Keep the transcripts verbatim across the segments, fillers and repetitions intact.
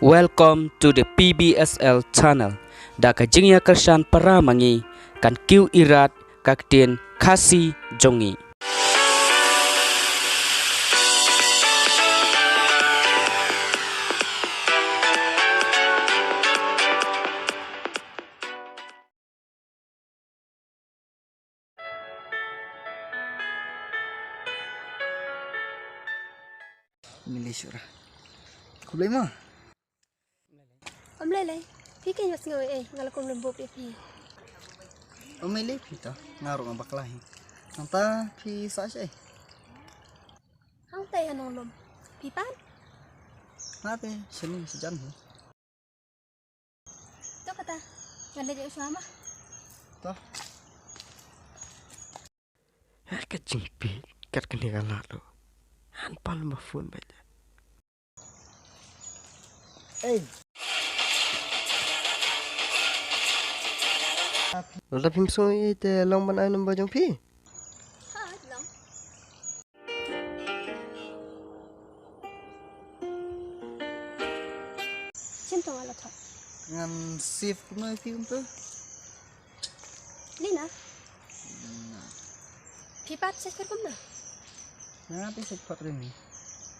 Welcome to the P B S L channel. Da ka jingïakyrshan para ma ngi, kan kiew irat ka ktien Khasi jong ngi. Mili shura. Khublei ma. Ym lei lei. Phi keiñ wat sngew ei, nga la kum lem bup ïa phi. Ym lei lei phi to, nga ruh nga bakla hi. Nangta phi sah shaei? Hangta ïa nonglum. Phi pat? Nga te shane shajan hi. To kata, ngan leit ïa u shuwa ma. To. Ha ka jingpeit kat kane ka lad ruh. Han pan ba phone ba ïa. Ei. Lada phim sngewsih te long ban ai number jong phi. Ha, long. Shen tong ala thot. Ngan save kumno ïa phi kumto? Lina. Lina. Phi pat save kumno? Nga te save pat ring ni.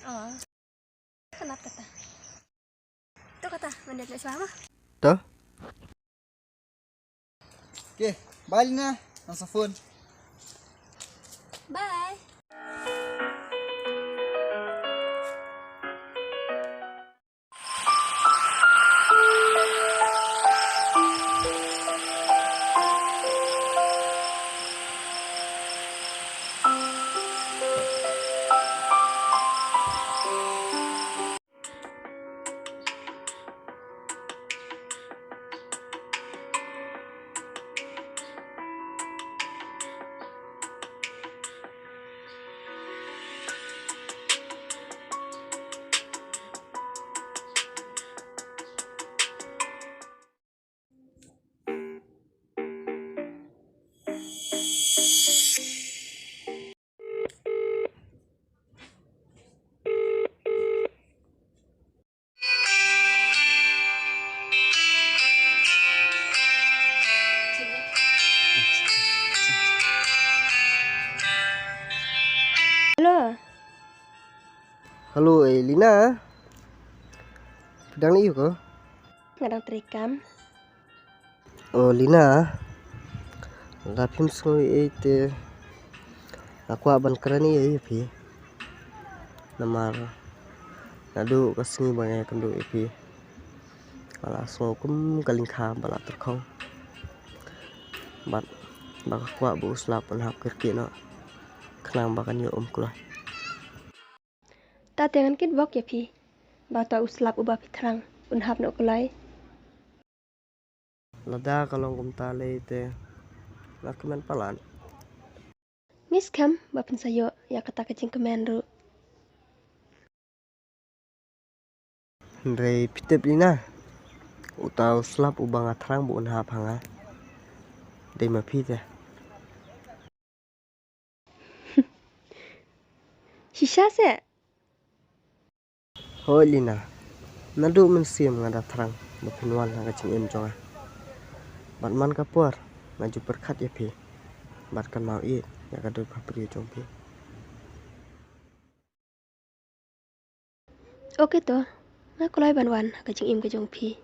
Oh. Khnang kata. To kata, ngan leit noh shuwa ma. To. Okay, bye Lina. Ngan sa phone. Bye. Hello. Hello, eh, Lina. Phi dang leh aiu ko? Nga dang trei kam. O Lina, lada phim sngewsih ei te nga kwah ban kren ïa phi. Namar naduh ka sngi ba nga ïakynduh ïa phi, nga la sngew kum ka lyngkha ba la tyrkhong. Bad ba nga kwah ba u slap un hap kyrkieh noh khnang ba kan ïoh um kloi. Ta te ngan kitbok ïa phi ba uta u slap uba phi thrang un hap noh kloi. Lada ka long kumta lei te nga kmen palat. Ngi skhem ba phin sa ïoh ïa kata ka jingkmen ruh. Hynrei phi tip Lina, uta u slap uba nga thrang ba un hap ha nga dei ma phi te. Shisha se? Hooid Lina, naduh mynsiem nga da thrang ba phin wan ha ka jingim jong nga. Bad man ka por nga ju pyrkhat ïa phi bad kynmaw ïeit ïa ka dur bhabriew jong phi. Ok to, nga kloi ban wan ha ka jingim ka jong phi,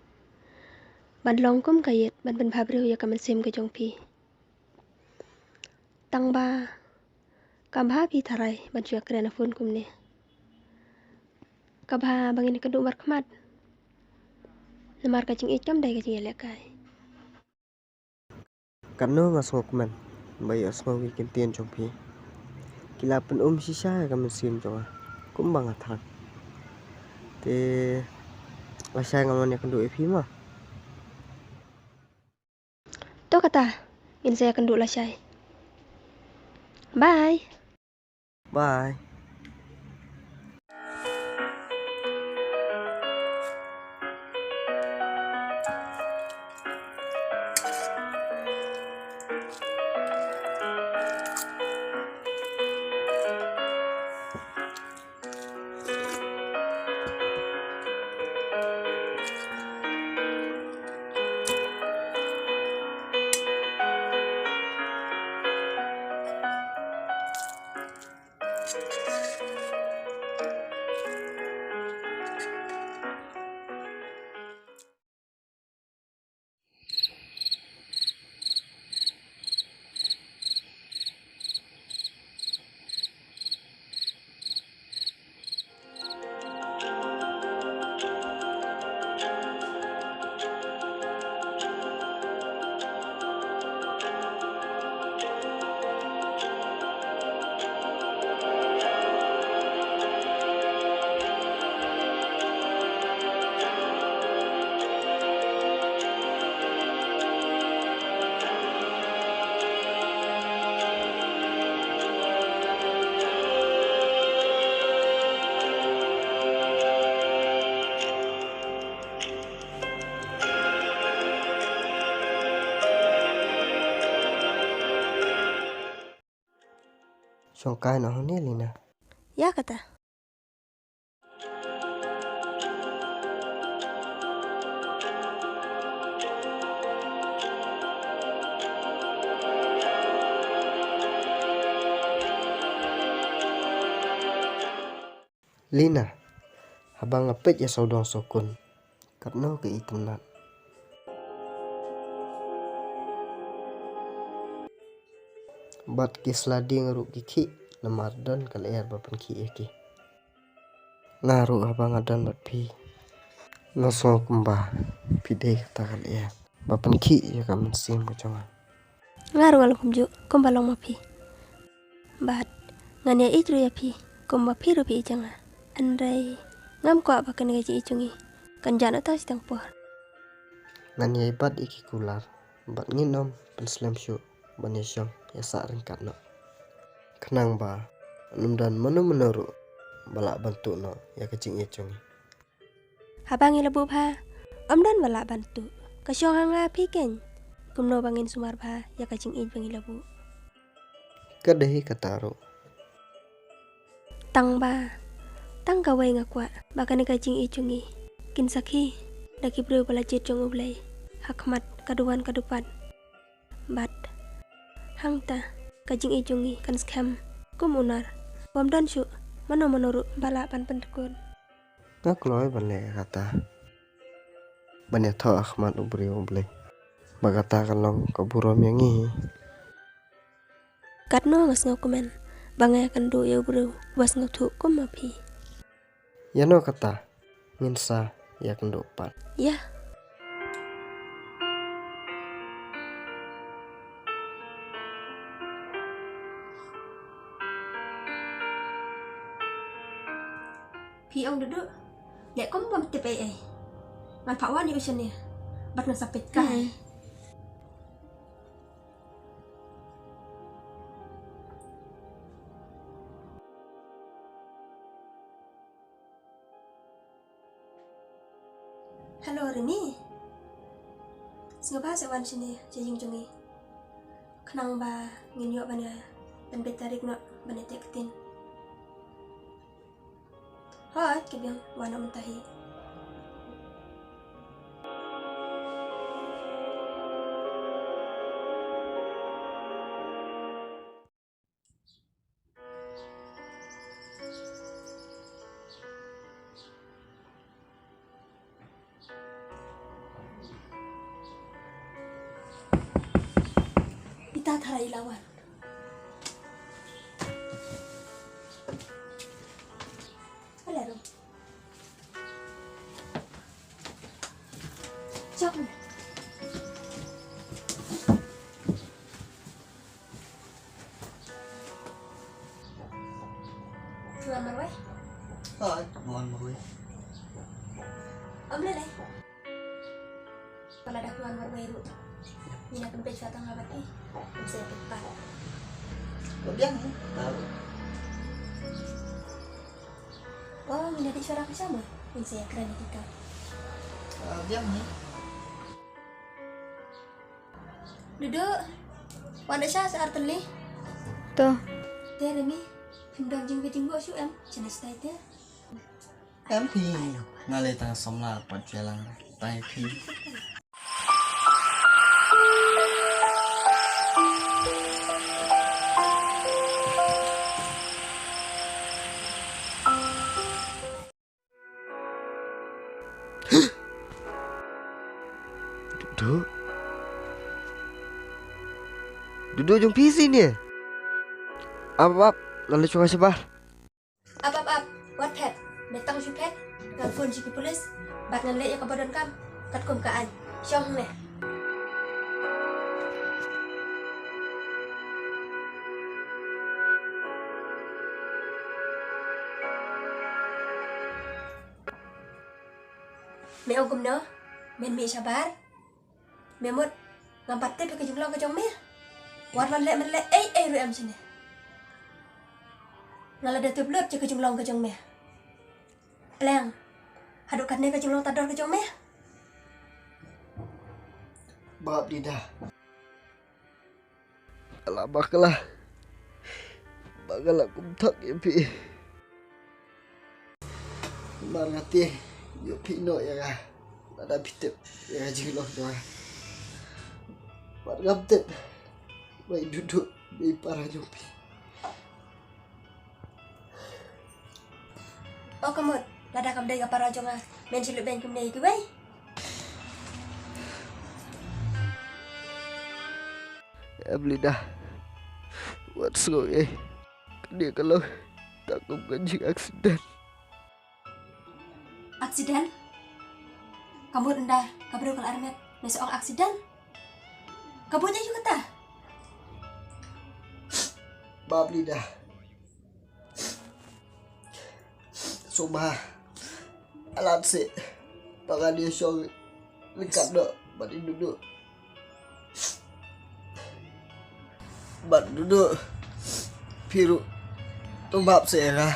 ban long kum ka ïit, ban pynbhabriew ïa ka mynsiem ka jong phi. Tang ba kam bha phi tharai ban shu ïakren ha phone kumne. Ka bha ba ngin ïakynduh markhmat. Namar ka jingïeit kam dei ka jingïalehkai. Katno nga sngewkmen ba ïohsngew ïa ki kyntien jong phi. Ki la pynum shisha ïa ka mynsiem jong nga kumba nga thrang. Te lashai ngan wan ïakynduh ïa phi ma. To kata, ngin sa ïakynduh lashai. Bye. Bye. Shong kai noh hangne Lina. Ïa kata. Lina, haba nga peit ïa sawdong sawkun, katno ka itynnad. Bad ki sla dieng ruh ki khih, namar don ka lyer ba pynkhih ïa ki. Nga ruh haba nga don bad phi, nga sngew kumba phi dei kata ka lyer ba pynkhih ïa ka mynsiem ka jong nga. Nga ruh nga long kumjuh, kumba long ma phi. Bad ngan ïa ïeit ruh ïa phi, kumba phi ruh phi ïeit ïa nga. Hynrei ngam kwah ba kane ka jingïeit jong ngi kan jah noh tang shi tang por. Ngan ïai bat ïa ki kular, bad ngin ym pynslem shuh ban ïa shong ïa sah ryngkat noh. Khnang ba ym don mano mano ruh ba lah ban tuh noh ïa ka jingïeit jong ngi. Haba ngi la buh bha, ym don ba lah ban tuh. Ka shong ha nga phi keiñ, kumno ba ngin sumar bha ïa ka jingïeit ba ngi la buh. Ka dei kata ruh. Tang ba, tang kawei nga kwah, ba kane ka jingïeit jong ngi kin sakhi da ki briew ba la jied jong U Blei ha khmat ka duwan ka dupat. Bad hangta ka jingïeit jong ngi kan skhem kum u nar, bym don shuh mano mano ruh ba lah ban pyntekun. Nga kloi ban leh kata, ban ïathoh ha khmat u briew U Blei ba kata kan long ka burom ïa ngi. Katno nga sngewkmen ba nga ïakynduh ïa u briew ba sngewthuh kum ma phi. Ïa no kata ngin sa ïakynduh pat. Ïa. Phi ong Dudu, leh kum bym tip ei ei. Ngan phah wan ïa u shane bad ngan sa peit kai. Hmm. Hello Rimi. Sngewbha sa wan shane sha ïing jong ngi, khnang ba ngin ïoh ban ïa pynbeit tarik noh ban ïa teh ktien. Hooid, ka biang, wan noh mynta hi. Ita tharai lawan. Alero. Chok. Phi wan marwei? Hooid, nga wan marwei. Ym lei lei. Lada phi wan marwei ruh, ngin ïa pynbeit shuwa tang ha bad phi. Ngin sa peit pat. Ka biang hi. Tahu. Oh, ngin ïa dih shuwa da ka sha mo. Ngin sa ïa kren ïa ki kam. Ka biang hi. Dudu, wan da sha sa ar tylli. To. Te Rimi, phim don jingpyut jingphuh shuh em? Shane shatai te. Em phi, nga lei tang samla pat phi lang. Tang phi. Dudu. Dudu jong phi sini. Ap ap ap, ngan leit shong shabar. Ap ap ap, wat phet. Me tang shu phet, ngan phone sha ki police bad ngan leh ïa kaba donkam katkum ka aiñ. Shong hangne. Me ong kumno? Men mih shabar? Me mut ngam pat tip ïa ka jinglong ka jong me. Wat leh men leh ei ei ruh em shane. Nga la da tip lut ïa ka jinglong ka jong me. Pleng. Haduh katne ka jinglong ta dor ka jong me. Bap dida. Alah bakla. Nga la kumthok ïa phi. Namar nga te ïoh phi noh ïa nga. Lada phi tip ïa ka jinglong jong nga. Bad ngam tip ba i Duhduh i para jong phi. O ka mut, lada kam dei ka para jong nga, men shu leh beiñ kumne ïa kiwei. Em Linda, wat sngew ei. Kane ka long tang kum ka jing accident. Accident? Ka mut ynda ka briew ka la armet, me sa ong accident? Ka buh ïa u kata. Bapli da. Sngewbha alat se. Ba ngan ïa shong ryngkat noh bad i Duhduh. Bad Duhduh, phi ruh to map se ïa nga.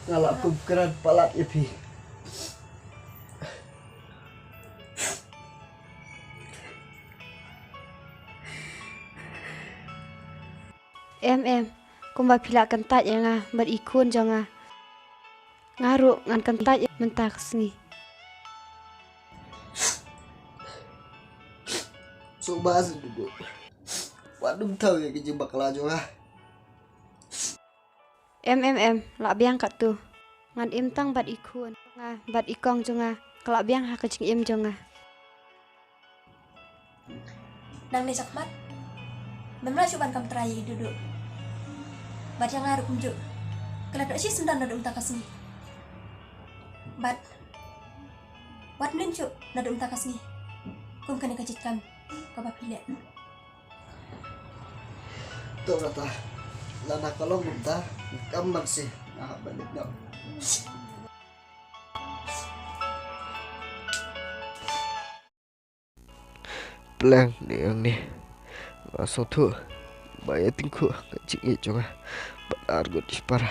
Nga la kum kren palat ïa phi. Em em, kumba phi la kyntait ïa nga bad i khun jong nga, nga ruh ngan kyntait mynta ka sngi. Sngewbha se Duhduh. Wat nym thaw ïa ka jingbakla jong nga. Em em em, lah biang katto. Ngan im tang bad i khun jong nga bad i kong jong nga, ka lah biang ha ka jingim jong nga. Nangne shakhmat mem lah shuh ban kam trai ïa i Duhduh. Bad ïa nga ruh kumjuh. Ka la dok shi syndon naduh mynta ka sngi. Bad wat mlien shuh naduh mynta ka sngi kum kane ka jait kam kaba phi leh. To kata, lada ka long kumta, kam ban sih, nga hap ban leit noh. Pleng ne ïong ne, nga sngewthuh ba ïa tyngkhuh ka jingïeit jong nga bad arngut shipara.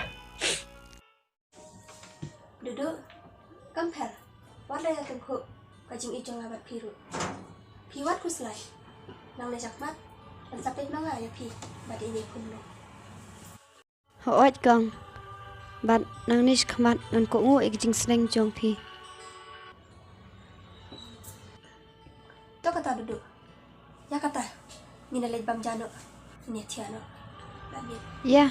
Duhduh, kam pher, wat la ïa tyngkhuh ka jingïeit jong nga bad phi ruh. Phi wat khuslai. Nangne shakhmat ngan sa peit ma nga ïa phi bad ine i khun long. Hooid kong. Bad nangne shakhmat ngan kohnguh ïa ka jingsneng jong phi. To kata Duhduh. Ïa kata, ngin ïa leit bam ja noh. Ngin ïa thiah noh. Ba miet. Ïa,